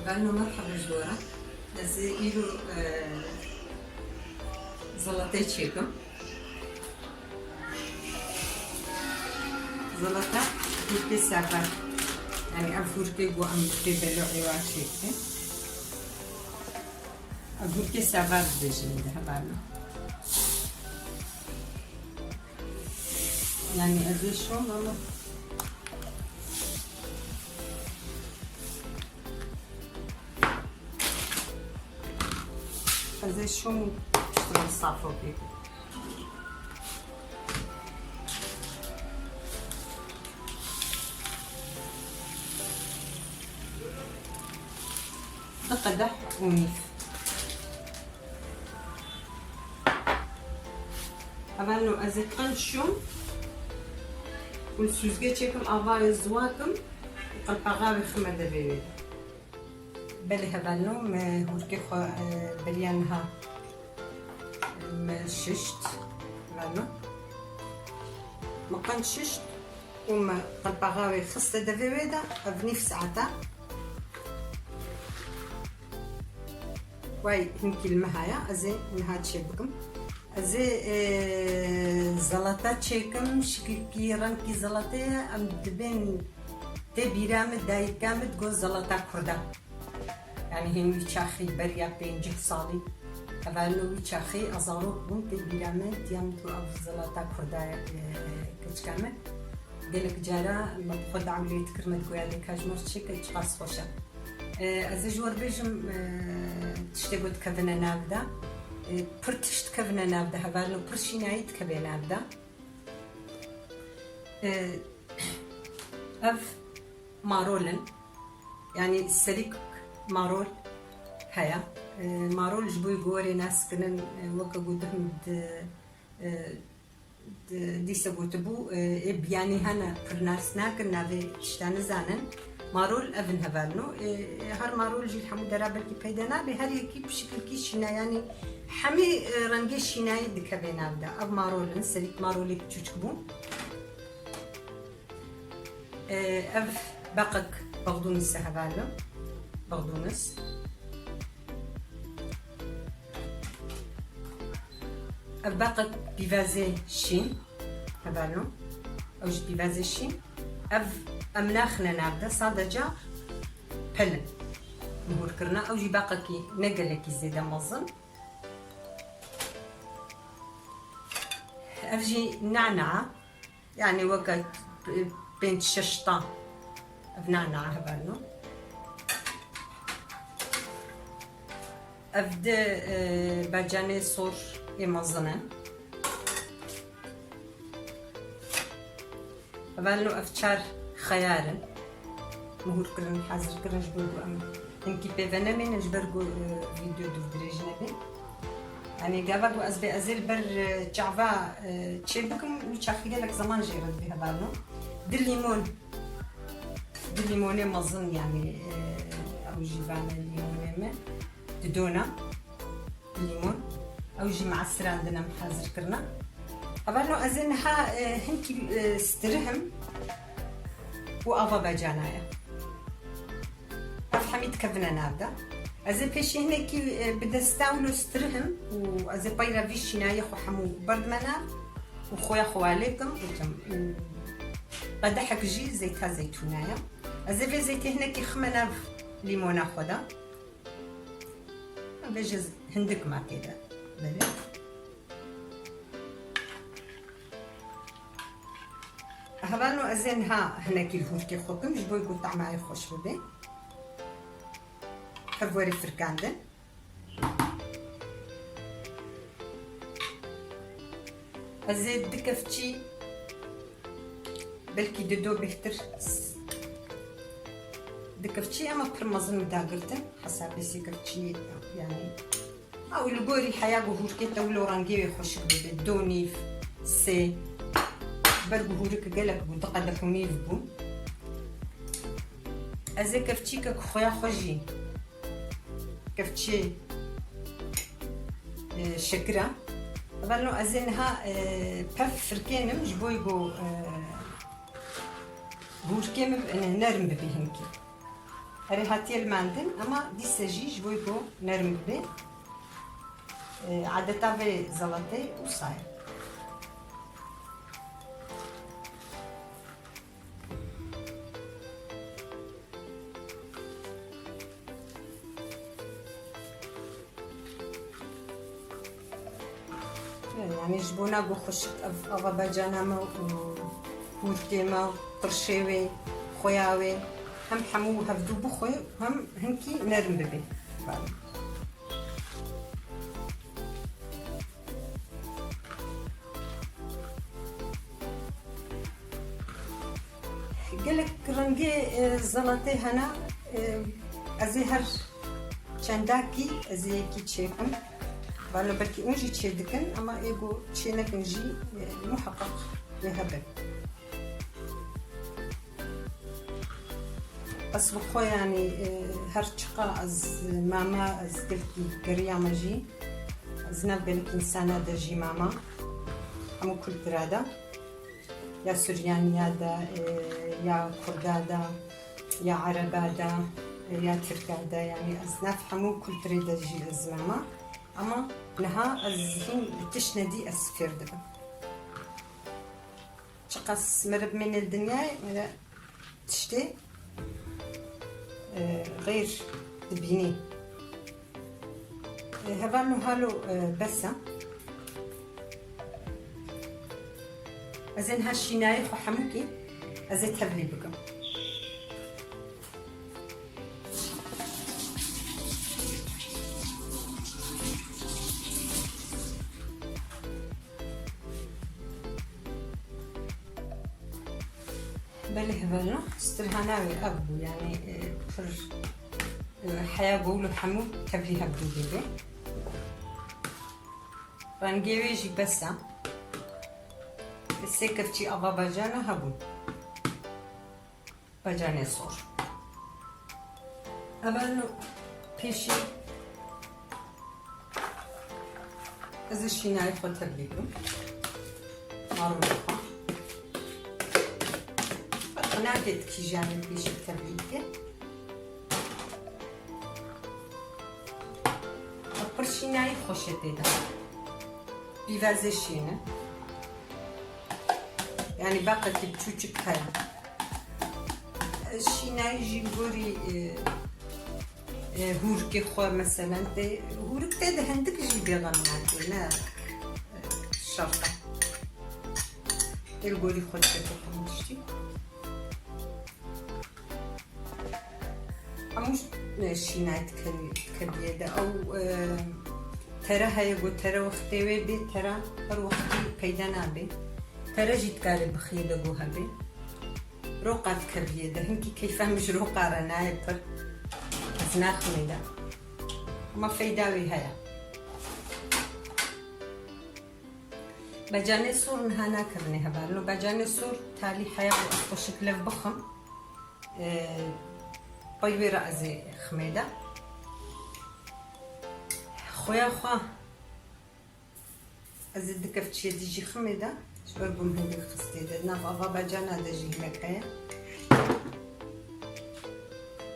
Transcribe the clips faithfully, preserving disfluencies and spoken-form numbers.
Beno merhaba ji we re. Ez ê îro, e, zelatê çêkim. Zelata hûrkê sever. Yanî ev hûrkê ku em pê belû êwa çêdikin. Ev hûrkê sever dibêjin li hevalno. Yanî ez ê şom ama ez ê şom û piştre safo bêkim. Du qedeh û nîv. Hevalno ez ê qenc şom û li sûzgê çêkim, avayê ziwa kim û qelpaxa wê xime devê wê de. Belê hevalno, me hûrkê xwe, e, beriya niha, e, me şişt, hevalno. Me qenc şişt û me qelpaxa wê xiste devê wê de, ev nîv saeta. Way hinkî li me haya, ez ê niha çê bikim. Ez ê, e, zelata çêkim, şikilkî rengkî zelatê ye, em dibên tê bîra min, dayika min digot zelata kurda. Yanî hîn wî çaxî beriya pêncî salî, hevalno wî çaxî ez zarok bûm, tê bîra min, diya min digot ev zelata kurda ye, e, keçika min. Gelek cara me bi xwe dawlê dikir, me digoya lê ka ji me re çêke çiqas xweş e. E, ez ê ji we re bêjim, e, tiştê ku dikevine nav de. E, pir tişt dikevine nav de, hevalno pir şînayî dikeve nav de. E, ev marol in. Yanî serîk marol heye. E, marol ji bo ku werê nas kirin, e, weke ku dihim di, e, Di-, dîsa gotibû, e, ê biyanî hene, pir nas nakin, navê tişta nizanin. Marol ev in hevalno. E, e, her marol jî li hemû dera belkî peyda nabe, her yekî bi şikilkî şîna, yanî hemî, e, rengê şînayî dikeve nav de. Ev marol in, serîk marolê piçûçik bû. E, ev beqek bexdûnis e hevalno. Bexdûnis. Ev beqek pîvezê şîn, hevalno. Ew jî pîvezê şîn. Ev em naxine nav de, sadece pelin. Mihûr kirine. Ew jî beqekî ne gelekî zêde mezin. Ev jî nana. Yanî weke, e, pênc şeş ta ev nana hevalno. Ev di, e, bacanê sor ê mezin in. Hevalno ev çar xeyar in. Mihûr kirin, hazir kirin ji bo ku em hinkî pê venemînin, ji ber ku, e, vîdeo dûr dirêj nebe. Yanî gava ku ez bê, ez ê li ber, e, çava, e, çê bikim, wî çaxî gelek zeman jê re dibe hevalno. Di lîmon, di lîmonê mezin, yanî, e, ew jî vane lîmonê me. Didona. Lîmon. Ew jî me'sirandin em hazir kirine. Hevalno ez ê niha, e, hinkî, e, stirihim û ava bacana ye. Ev hemî dikevine nav de. Ez ê pêşî hinekî, e, bi desta wilo stirihim û ez ê peyra vî şînayê xwe hemû berdime nav û xweya xwe walê kim û kim. Û qedehek jî zeyta zeytûna ye. Ez ê vê zeytê hinekî xime nav lîmona xwe de. Vêje hindik ma tê de. Belê. Hevalno ez ê niha hinekî li hûrkê xwe kim, ji bo ku tamayê xweş bibe. Hev werî firkandin. Ez ê du kevçî, belkî dido bêhtir, s-, du kevçî, ema pir mezin min dagirtin. Hesabê sê kevçî, yanî, ew li gorî heya ku hûrkê te wilo rengê wê xweşik bibe, do nîv, sê. Ber ku hûrik gelek bû, du qedeh û nîv bû. Ez ê kevçîkek xuya xwe jî kevçê, e, şekira. Hevalno ez ê niha, e, pef firkênim ji bo ku, e, hûrkê min, e, nerm bibe hinkî. Erê hatiye limandin, ama dîse jî ji bo ku nerm bibe. E, adeta vê zelatê wisa ye. Yanî ji bona ku xweşik ev ava bacana me û hûrkê me û tirşê wê, xoya wê, hem hemû hevdû bixwe û hem hinkî nerm bibe. Gelek rengê, e, zelatê hene. E, ez ê her çendakî ez ê yekî çêkim. Valla belkî hûn jî çêdikin, ama ê ku çênekin jî, e, muheqeq wê hebe. Ez bi xwe, yanî, e, her çiqa ez mama, ez gelkî geriyame jî. Ez nav gelek însana de jî mama. Hemû kultura de. Ya Suryaniya de, e, ya Kurda de, ya Ereba de, e, ya Tirka de. Yanî ez nav hemû kulturê de jî ez mama. Ama niha ez hîn tiştine dî ez fêr dibim. Çiqas meriv mîne li dinyayê, meriv tiştê, e, xêr dibînî. E, hevalno halo, e, bes e. Ez ê niha şînayê xwe hemûkî ez ê tevlî bikim. Belê hevalno, strihana wê ev bû, yanî, e, pir, e, heya ku wilo hemû tevlî hevdû bibe. Rengê wê jî bes e. Sê kevçî ava bacana hebûn. Bacanê sor. Hevalno pêşî ez ê şînayê xwe tevlî bikim. Marûnê xwe. Qinakê dikîjanê pêşî tevlî dike. Pir şînayî xweş e tê de. Pîvazê şîn e. Yanî beqekî biçûçik heye. Şînayî jî gorî, e, e, hûrikê xwe, meselen, tê, hûrik tê de hindik jî bêxem nake, ne, e, şert e. Tê li gorî xwe dike hemû tiştî. Hemû, e, şînayê dikevî-, dikeviyê de. Ew, e, tere heye ku tere wextê wê bê, tere her wextî peyda nabe. Tere jî dikare bixiyê de ku hebe. Roqa dikeviyê de. Hinkî keyfa min ji roqa re nayê pir. Ez naximê de. Ama feyda wê heye. Becanê sor niha nakevine hevalno. Becanê sor talî heya ku ez xweşik lev bixim. E, pey wê re ez ê ximê de. Xweya xwe ez ê du kevçiyê dî jî ximê de. Ji ber ku min hindik xistê de. Nav ava bacana de jî hinek heye.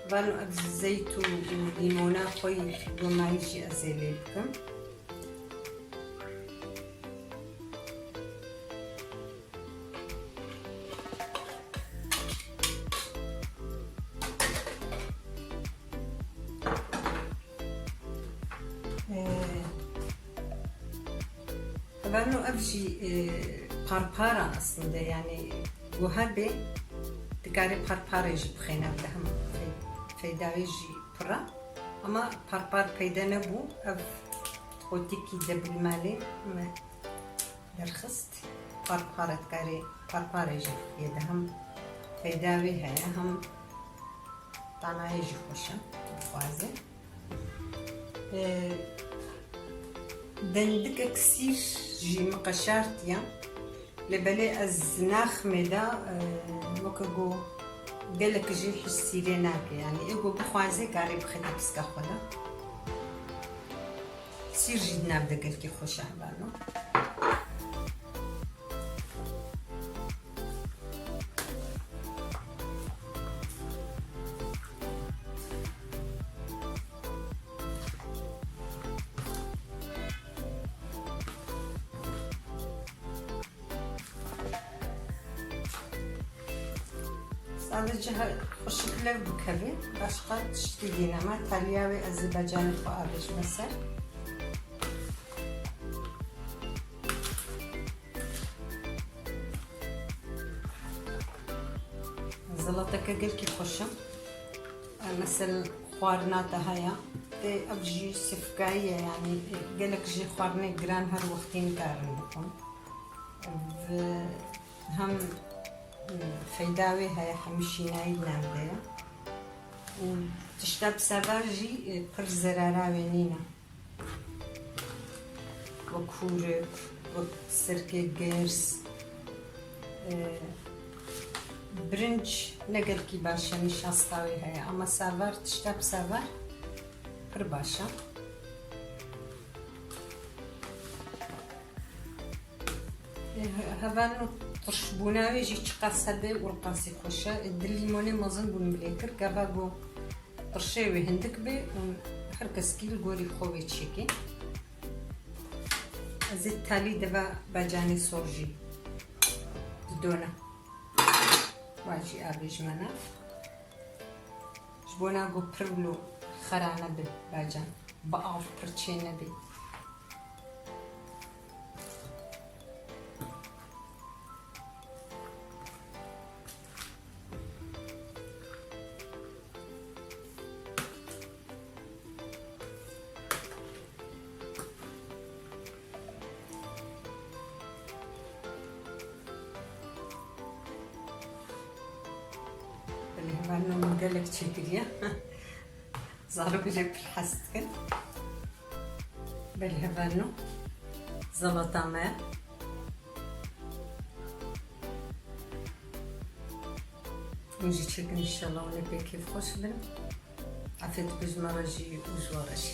Hevalno ev zeyt û, û lîmona xwe yî domayî jî ez ê lê bikim. Ee, Hevalno ev jî, e, parpar e aslında, yanî ku hebe dikarê parparê jî bixêne, ev de hem fey-, feyda wê jî pir e. Ama parpar peyde nebû, ev qotikî debûlmalê me derxist. Parpar e, dikarê parparê jî bixî, de hem feyda wê heye, hem tanayê jî xweş e, dixwaze. E, dendikek sîr jî min qeşartiye. Lê belê ez naximê de, e, weke ku gelek jî hîç sîrê nake. Yanî ê ku bixwaze karê bixete piska xwe de. Sîr jî di nav de gelkî xweş e hevalno. Sadece ha-, xweşik lev bikeve, başqa tiştî dî nema. Taliya wê ez ê becanê xwe avêjime ser. Zelateke gelkî xweş e. E, mesela xwarina te heye. Tê ev jî sifkayî ye, yanî gelek jê xwarinê giran her wextî nikarin bixwin. Ve hem, e, feyda wê heye, hemî şînayî di nav de ye. Û tişta bi sevar jî, e, pir zerara wê nîne. Wek hûrik, wek sirkê girs, e, birinc ne gelkî baş e, nîşasta wê heye, ama savar, tişta bi savar pir baş e. E, he-, hevalno, tirşbûna wê jî çiqas hebe û riqasî xweş e. E, di lîmonê mezin bûn min lê kir, gava ku tirşê wê hindik be û her keskî li gorî xwe wê çêke. Ez ê talî deva bacanê sor jî didona. Wa jî avêjime nav. Ji bona ku pir wilo xera nebe bacan. Bi av pir çê nebe. Belê hevalno, min gelek çêkiriye. Zarokê jê pir hez dikin. Belê hevalno, zelata me. Hûn jî çêkin, înşallah hûn ê pê kêfxweş bin. Afiyet be ji me re jî û ji we re jî.